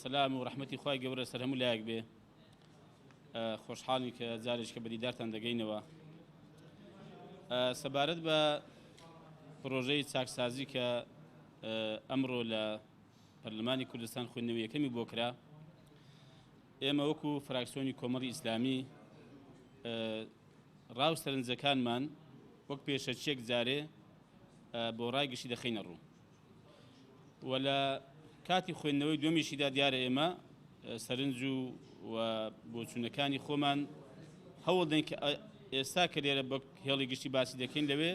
سەلام و ڕەحمەتی خوای گەورە سەر هەموو لایەک بێ. خۆشحاڵین کە جارێکە بە دیدارتان دەگەینەوە. سەبارەت بە پرۆژەی چاکسازی کە ئەمڕۆ لە پەرلەمانی کوردستان خوێندنەوەی یەکەمی بۆ کرا، ئێمە وەکو فراکسیۆنی کۆمەڵی ئیسلامی ڕاو سەرنجەکانمان وەک پێشەکیەک جارێ بۆ ڕای گشتی دەخەینە ڕوو و لە کاتی خوێندنەوەی دووەمیشیدا دیارە ئێمە سەرنج و و بۆچوونەکانی خۆمان هەوڵ دەین کە ئێستا کە لێرە بە هێڵی گشتی باسی دەکەین لەوێ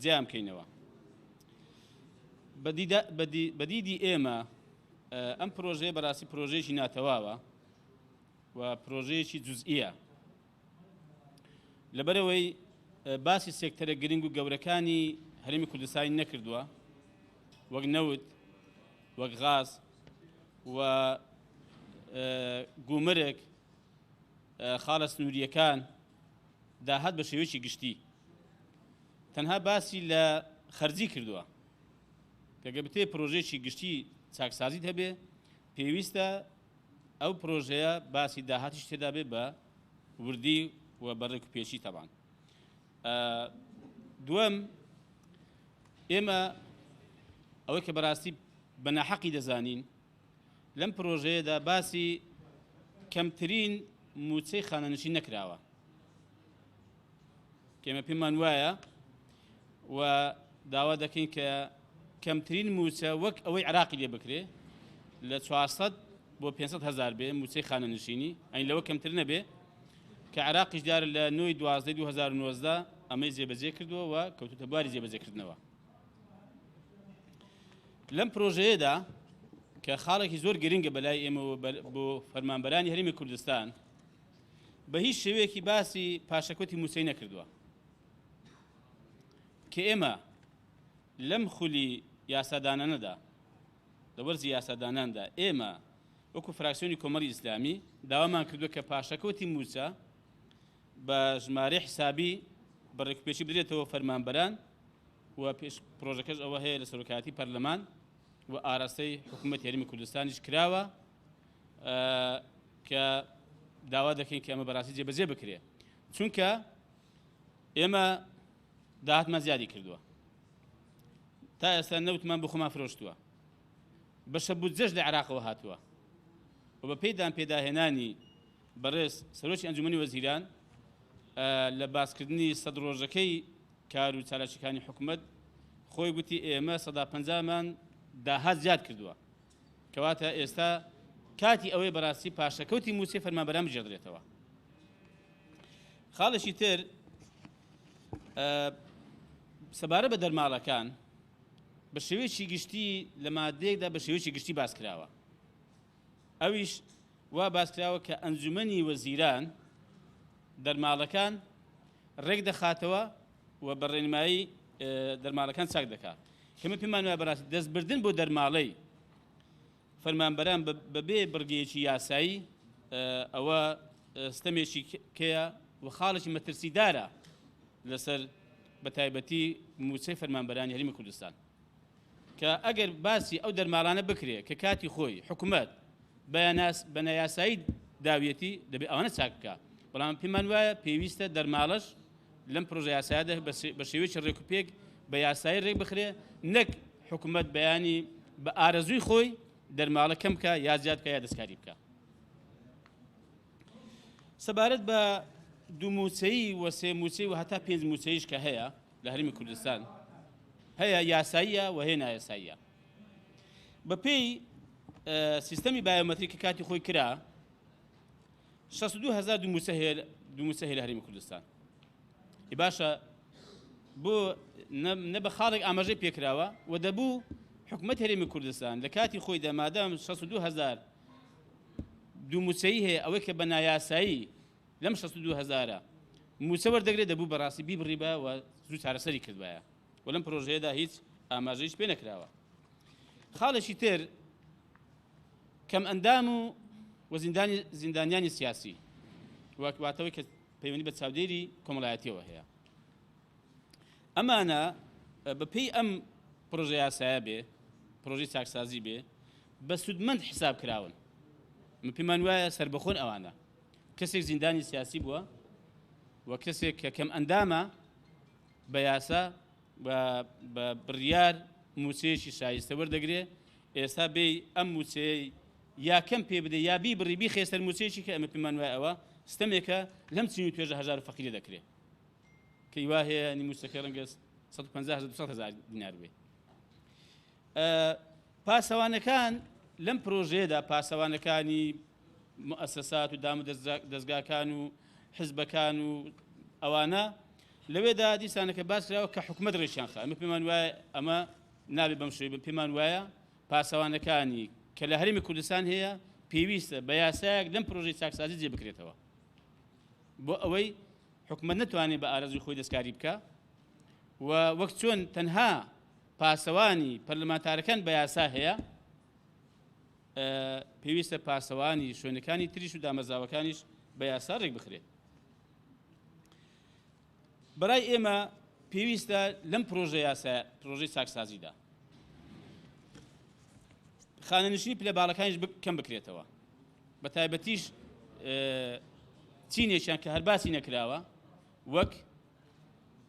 جیان بکەینەوە. بەدیدی ئێمە ئەم پرۆژەیە بەڕاستی پرۆژەیەکی ناتەواوە و پرۆژەیەکی جوزئیە، لەبەرەوەی باسی سێکتەرە گرنگ و گەورەکانی هەرێمی کوردستانی نەکردووە، وەک نەوت، وەک غاز و گومرگ، خاڵە سنووریەکان، داهات بە شێوەیەکی گشتی. تەنها باسی لە خەرجی کردووە. کە گەر بتەوێت پرۆژەیەکی گشتی چاکسازیت هەبێ، پێویستە ئەو پرۆژەیە باسی داهاتیش تێدا بێ بە وردی و بە ڕێک و پێچی تەبان. دووەم، ئێمە ئەوەی کە بەڕاستی بە ناحەقی دەزانین لەم پرۆژەیەدا باسی کەمترین موچەی خانەنشین نەکراوە. ئێمە پێمان وایە و داوا دەکەین کە کەمترین موچە وەک ئەوەی عراقی لێ بکرێ لە 400 بۆ 500 هزار بێ موچەی خانەنشینی، ئەین لەوە کەمتر نەبێ، کە عراقیش دیارە لە 9 12 2019 ئەمەی جێبەجێ کردووە و کەوتوتە بواری جێبەجێکردنەوە. لەم پرۆژەیەدا کە خاڵێکی زۆر گرنگە بەلای ئێمە بۆ فەرمانبەرانی هەرێمی کوردستان، بە هیچ شێوەیەکی باسی پاشەکەوتی موچەی نەکردووە کە ئێمە لەم خولی یاسادانانەدا، لە وەرزی یاساداناندا، ئێمە وەکو فراکسیۆنی کۆمەڵی ئیسلامی داوامان کردووە کە پاشەکەوتی موچە بە ژمارەی حسابی بە ڕێکوپێکی بدرێتەوە فەرمانبەران و پێش پرۆژەکەش ئەوە هەیە لە سەرۆکایەتی پەرلەمان و ئاراستەی حکوومەتی هەرێمی کوردستانیش کراوە کە داوا دەکەین کە ئەمە بەڕاستی جێبەجێ بکرێ، چونکە ئێمە داهاتمان زیادی کردووە، تا ئێستا نەوتمان بۆ خۆمان فرۆشتووە، بەشە بودجەش لە عێراقەوە هاتووە و بە پێی دان پێداهێنانی بەڕێز سەرۆکی ئەنجومەنی وەزیران لە باسکردنی 100 ڕۆژەکەی کار و چالاکیەکانی حکومەت خۆی گوتی ئێمە 50%مان داهات زیاد کردووە. کەواتە ئێستا کاتی ئەوەی بەڕاستی پاشەکەوتی موچەی فەرمانبەران بگێڕدرێتەوە. خاڵێکی تر سەبارەت بە دەرماڵەکان بە شێوەیەکی گشتی لە مادەیەکدا بە شێوەیەکی گشتی باس کراوە، ئەویش وا باس کراوە کە ئەنجومەنی وەزیران دەرماڵەکان ڕێک دەخاتەوە و بە ڕێنمایی دەرماڵەکان چاک دەکات. کەمە پێمان وایە بەڕاستی دەستبردن بۆ دەرماڵەی فەرمانبەران بەبێ بڕگەیەکی یاسایی ئەوە ستەمێکی کەیە و خاڵێکی مەترسیدارە لەسەر بە تایبەتی موچەی فەرمانبەرانی هەرێمی کوردستان، کە ئەگەر باسی ئەو دەرماڵانە بکرێ کە کاتی خۆی حکومەت بە نایاسایی داویەتی، دەبێت ئەوانە چاک بکە. بەڵام پێمان وایە پێویستە دەرماڵەش لەم پرۆژە یاسایەدا بە شێوەیەکی ڕێک و پێک بە یاسایی ڕێک بخرێ، نەک حکومەت بەیانی بە ئارەزووی خۆی دەرماڵە کەم بکە یا زیاد بکە یا دەستکاری بکە. سەبارەت بە دوو موچەیی و سێ موچەی و هەتا پێنج موچەیش کە هەیە لە هەرێمی کوردستان، هەیە یاساییە و هەیە نایاساییە. بەپێی سیستەمی بایۆمەتری کە کاتی خۆی کرا 62 هزار دوو موچە هەیە، دوو موچە هەیە لە هەرێمی کوردستان. باشە بۆ نە بە خاڵێک ئاماژەی پێکراوە و دەبوو حکوومەت هەرێمی کوردستان لە کاتی خۆیدا مادام 62 هزار دوو موچەیی هەیە، ئەوەی کە بە نایاسایی لەم 62 هزارە موچە وەردەگرێت دەبوو بەڕاستی بیبڕیبە و زوو چارەسەری کردبایە و لەم پرۆژەیەدا هیچ ئاماژەیش پێ نەکراوە. خاڵێکی تر کەم ئەندام و زیندانیانی سیاسی وەک واتەوەی کە پەیوەندی بە چاودێری کۆمەڵایەتیەوە هەیە، ئەمانە بە پێی ئەم پرۆژە یاسایە بێ، پرۆژەی چاکسازی بێ. بە سوودمەند حساب کراون. من پێمان وایە سەربەخۆن ئەوانە. کەسێک زیندانی سیاسی بووە و کەسێک کە کەم ئەندامە بە یاسا بە بڕیار مووچەیەکی شایستە وەردەگرێ، ئێستا بێی ئەم مووچەیەی یا کەم پێ بدەی یا بیبڕی بیخەیە سەر مووچەیەکی کە ئەمە پێمان وایە ئەوە ستەمێکە لەم چین و توێژە هەژار و فەقیرە دەکرێ کە وا هەیە ینی مووچەکەی ڕەنگە 150 هەزار 200 هەزار دینار بێ. پاسەوانەکان لەم پرۆژەیەدا پاسەوانەکانی موئەسەسات و دام و دەزگاکان و حزبەکان و ئەوانە لەوێدا دیسانەکە باس کراوە کە حکومەت ڕێکیان خا. ئەمە پێمان وایە ئەمە نابێ بەم شێوەیە، پێمان وایە پاسەوانەکانی کە لە هەرێمی کوردستان هەیە پێویستە بە یاسایەک لەم پرۆژەی چاکسازی جێ بکرێتەوە بۆ ئەوەی حکومەت نەتوانێت بە ئارەزوی خۆی دەستکاری بکە و وەک چۆن تەنها پاسەوانی پەرلەمانتارەکان بە یاسا هەیە پێویستە پاسەوانی شوێنەکانی تریش و دامەزراوەکانیش بە یاسا ڕێک بخرێت. بەرای ئێمە پێویستە لەم پرۆژە یاسا پرۆژەی چاکسازیدا خانەنشینی پلە باڵەکانیش کەم بکرێتەوە، بە تایبەتیش چینێکیان کە هەر باسی نەکراوە وەک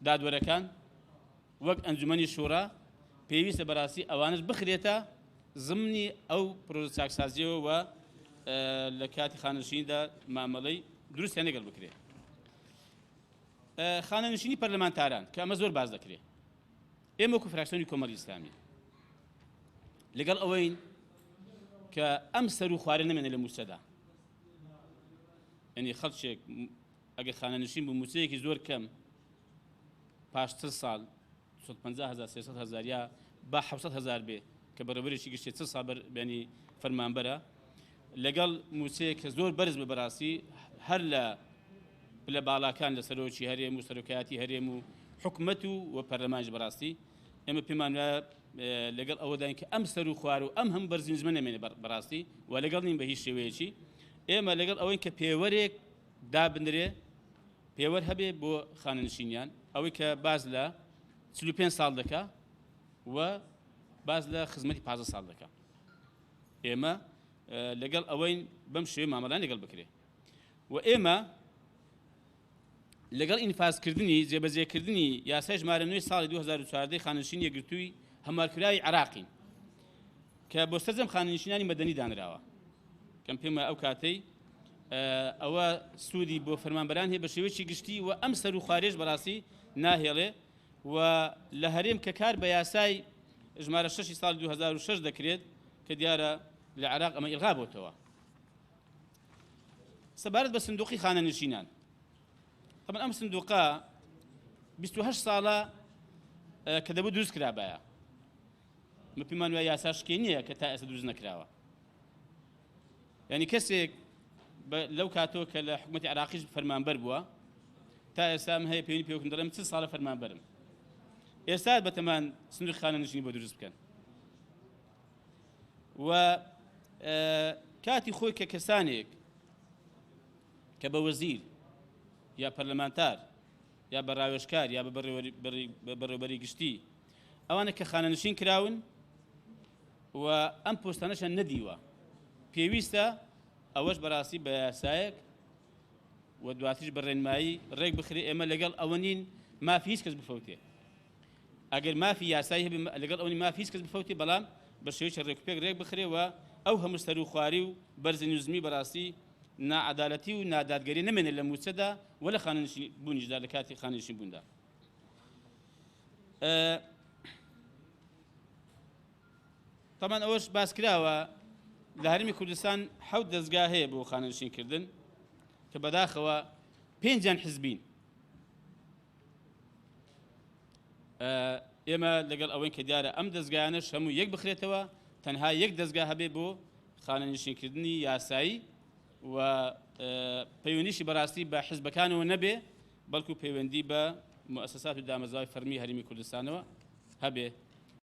دادوەرەکان وەک ئەنجومەنی شورا، پێویستە بەڕاستی ئەوانش بخرێتە زمنی ئەو پرۆژە چاکسازیەوە و لە کاتی خانەنشینیدا مامەڵەی دروستیان لەگەڵ بکرێت. خانەنشینی پەرلەمانتاران کە ئەمە زۆر باز دەکرێت، ئێمە وەکو فراکسیۆنی کۆمەڵی ئیسلامی لەگەڵ ئەوەین کە ئەم سەر و خوارە نەمێنێ لە مووچەدا، یعنی خەڵکێک ئەگەر خانەنشین بوو مووچەیەکی زۆر کەم پاش 40 ساڵ 250 هزار 300 هزار یا با 700 هزار بێ کە بەڕێوەبەرێکی گشتی 40 ساڵ بەر بێنی فەرمانبەرە لەگەڵ مووچەیە کە زۆر بەرز بە بەڕاستی هەر لە پلە باڵاکان لە سەرۆکی هەرێم و سەرۆکایەتی هەرێم و حکومەت و پەرلەمانیش بەڕاستی ئێمە پێمان وایە لەگەڵ ئەوەداین کە ئەم سەر و خوار و ئەم هەم بەرزی نزمە نەمێنێ بەڕاستی و لەگەڵ نین بە هیچ شێوەیەکی. ئێمە لەگەڵ ئەوەین کە پێوەرێک دابنرێ، پێوەر هەبێ بۆ خانەنشینیان، ئەوەی کە باز لە 45 ساڵ دەکا و باز لە خزمەتی 15 ساڵ دەکا. ئێمە لەگەڵ ئەوەین بەم شێوەیە مامەڵان لەگەڵ بکرێ و ئێمە لەگەڵ ئینفازکردنی جێبەجێکردنی یاسای ژمارە نوێی ساڵی 2014 خانەنشینی یەکگرتووی هەموارکراوی عێراقین کە بۆ سەرجەم خانەنشینانی مەدەنی دانراوە. کەم پێمە ئەو کاتەی ئەوە سوودی بۆ فەرمانبەران هەیە بە شێوەیەکی گشتی و ئەم سەر و خوارێش بەڕاستی ناهێڵێ و لە هەرێم کە کار بە یاسای ژمارە 6 ساڵی 2006 دەکرێت کە دیارە لە عێراق ئەمە ئیلغا بۆتەوە. سەبارەت بە سندوقی خانەنشینان، طبعا ئەم سندوقە 28 ساڵە کە دەبوو دروست کرابایە، من پێمان وایە یاسا شکێ نییە کە تا ئێستا دروست نەکراوە. یعنی کەسێک لەو کاتەوە کە لە حکوومەتی عێراقیش فەرمانبەر بووە تا ئێستا من هەیە پێویستی پێوەکم دەڵێم 40 ساڵە فەرمانبەرم، ئێستا بەتەمان سندوقی خانەنشینی بۆ دروست بکەن. و کاتی خۆی کە کەسانێک کە بە وەزیر یا پەرلەمانتار یا بە ڕاوێژکار یا بە بەڕێوەبەری گشتی ئەوانە کە خانەنشین کراون و ئەم پۆستانەشیان نەدیوە، پێویستە ئەوەش بەڕاستی بە یاسایەک و دواتریش بە ڕێنمایی ڕێک بخرێ. ئێمە لەگەڵ ئەوە نین مافی هیچ کەس بفەوتێ، ئەگەر مافی یاسایی هەبێ لەگەڵ ئەوە نین مافی هیچ کەس بفەوتێ، بەڵام بە شێوەیەکی ڕێکوپێک ڕێک بخرێ و ئەو هەموو سەر و خواری و بەرزی نزمی بەڕاستی ناعەدالەتی و نادادگەری نەمێنێت لە مووچەدا و لە خانەنشین بوونیشدا لە کاتی خانەنشین بووندا. طبعا ئەوەش باس کراوە لە هەرێمی کوردستان 7 دەزگا هەیە بۆ خانەنشینکردن کە بەداخەوە 5یان حزبین. ئێمە لەگەڵ ئەوەین کە دیارە ئەم دەزگایانەش هەموو یەک بخرێتەوە، تەنها یەک دەزگا هەبێ بۆ خانەنشینکردنی یاسایی و پەیوەندیشی بەڕاستی بە حزبەکانەوە نەبێ، بەڵکو پەیوەندی بە مؤسسات و دامەزراوی فەرمی هەرێمی کوردستانەوە هەبێ.